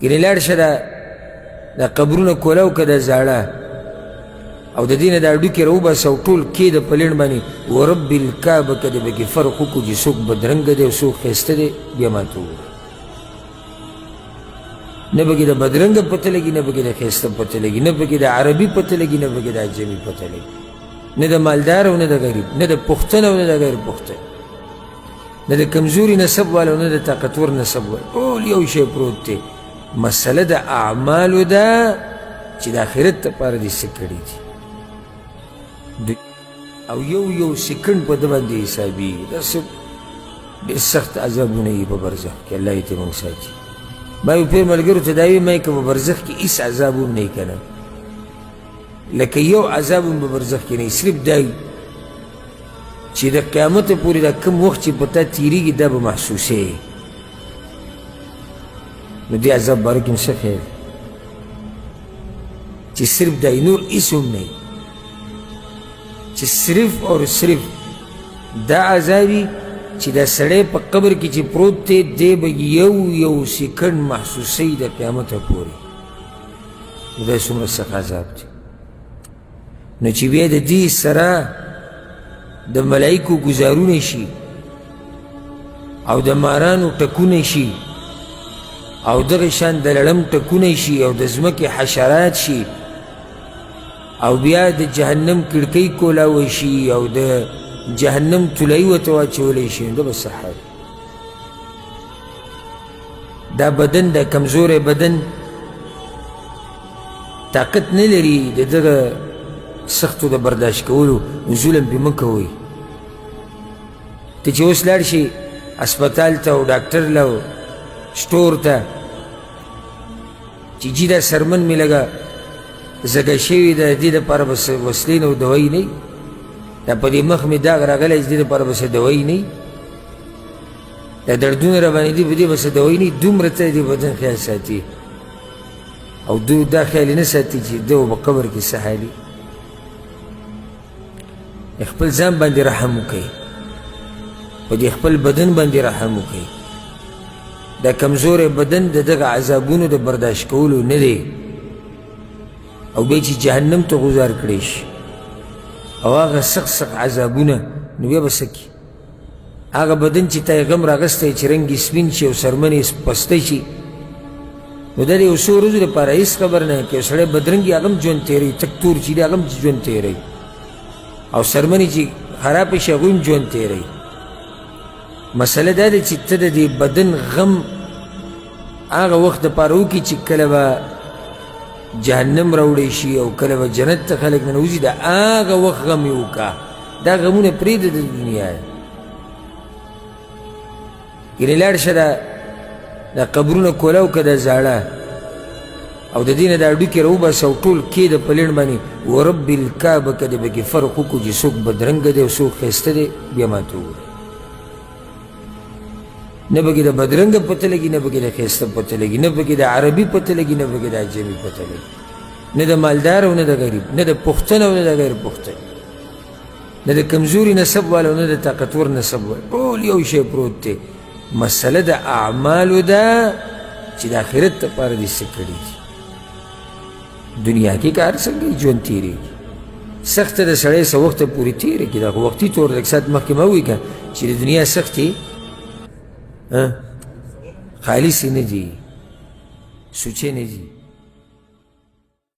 ګنې لاړ شه دا دا قبرونه کولاو که دا زاړه او د دې نه دا هډوکي راوباسه او ټول کېده په لېڼ باندې، ورب الکعبه که دې پکې فرق وکړو چې څوک بدرنګه دی او څوک ښایسته دی، بیا ما ته وګوره. نه پکې د بدرنګه پته لګي، نه پکې د ښایسته پته لګي، نه پکې د عربي پته لګي، نه پکې د عجمي پته لګي، نه د مالدار او نه د غریب، نه د پښتن او نه د غیر پښتن، نه د کمزوري نسب والا او نه د طاقتور نسب والا، ټول یو شی پروت دی. مسله د اعمالو ده چې د آخرت لپاره دې څه کړي دي، او یو یو سیکنډ په ده باندې حسابېږي. دا څه ډېر سخت عذابونه یې په برزخ کې، الله یې ترې موږ ساتي. ما یو پیر ملګرو ته دا ویل، ما یې که په برزخ کې هېڅ عذاب هم نه وي که نه، لکه یو عذاب هم په برزخ کې نه وي، صرف دا وي چې د قیامته پورې دا کوم وخت چې په تا تېرېږي دا به محسوسې. نو دې عذاب باره کې هم څه خیر چې صرف دا نور هېڅ هم نه وي، چې صرف اور صرف دا عذاب وي چې دا سړی په قبر کې چې پروت دی، دی به یو یو سیکنډ محسوسوي د قیامته پورې. نو دا څومره سخت عذاب دی. نو چې بیا د دې سره د ملایکو ګزارونه شي او د مارانو ټکونه شي او دغه شان د لړم ټکونه شي او د ځمکې حشرات شي او بیا د جهنم کړکۍ کولاوه شي او د جهنم طلایي ورته واچولی شي، نو دا به څه حال؟ دا بدن، دا کمزوری بدن طاقت نه لري د دغه سختو د برداشت کولو، نو ظلم پرې مه کوئ. ته چې اوس لاړ شي هسپتال ته او ډاکټر له او سټور ته چې جي دا سرمن مې لږه زګه شوې ده، د دې دپاره به څه وسلې نه او دوایي نه وي، دا په دې مخ مې داغ راغلی چې د دې دپاره به څه دوایي نه وي، دا دردونه را باندې دي په دې به څه دوایي نه وي، دومره ته د بدن خیال ساتي او دوی دا خیال نه ساتي چې ده په قبر کې څه حال وي. خپل ځان باندې رحم وکړئ، په دې خپل بدن باندې رحم وکړئ. دا کمزوری بدن د دغه عذابونو د برداشت کولو نه دی، او بیا چې جهنم ته غوځار کړی شي او هغه سخت سخت عذابونه، نو بیا به څه کړي؟ هغه بدن چې تا یې غم راغستی چې رنګ یې سپین شي او څرمن یې پسته شي، نو دا د یو څو ورځو لپاره هېڅ خبر نه. که یو سړی بدرنګ وي هغه هم ژوند تېروي، تک تور چې دی هغه هم ژوند تېروي، او څرمنې چې خرابې شي هغوی هم ژوند تېروي. مسله دا ده چې ته د دې بدن غم هغه وخت دپاره وکړي چې کله به جهنم راوړی شي او کله به جنت ته خلک ننوځي، د هغه وخت غم یې وکړه. دا غمونه پرېږده د دنیا، ګنې لاړ شه دا دا قبرونه کولاو که دا زاړه او د دې نه دا هډوکي راوباسه او ټول کېده په لېڼ باندې، ورب الکعبه که دې پکې فرق وکړو چې څوک بدرنګه دی او څوک ښایسته دی، بیا ما ته وګوره. نه پکې د بدرنګه پته لګي، نه پکې د ښایسته پته لګي، نه پکې د عربي پته لګي، نه پکې د عجمي پته لګي، نه د مالدار او نه د غریب، نه د پښتن او نه د غیر پښتن، نه د کمزوري نسب والا او نه د طاقتور نسب والا، ټول یو شی پروت دی. مسله د اعمالو ده چې د آخرت لپاره دې څه کړي دي. دنیا کې که هر څنګه ژوند تېرېږي، سخته د سړی څه وخته پورې تېرېږي، دا خو وختي طور لږ ساعت مخکې ما وویل که چې د دنیا سختې خالصې نه دي، سوچې نه دي.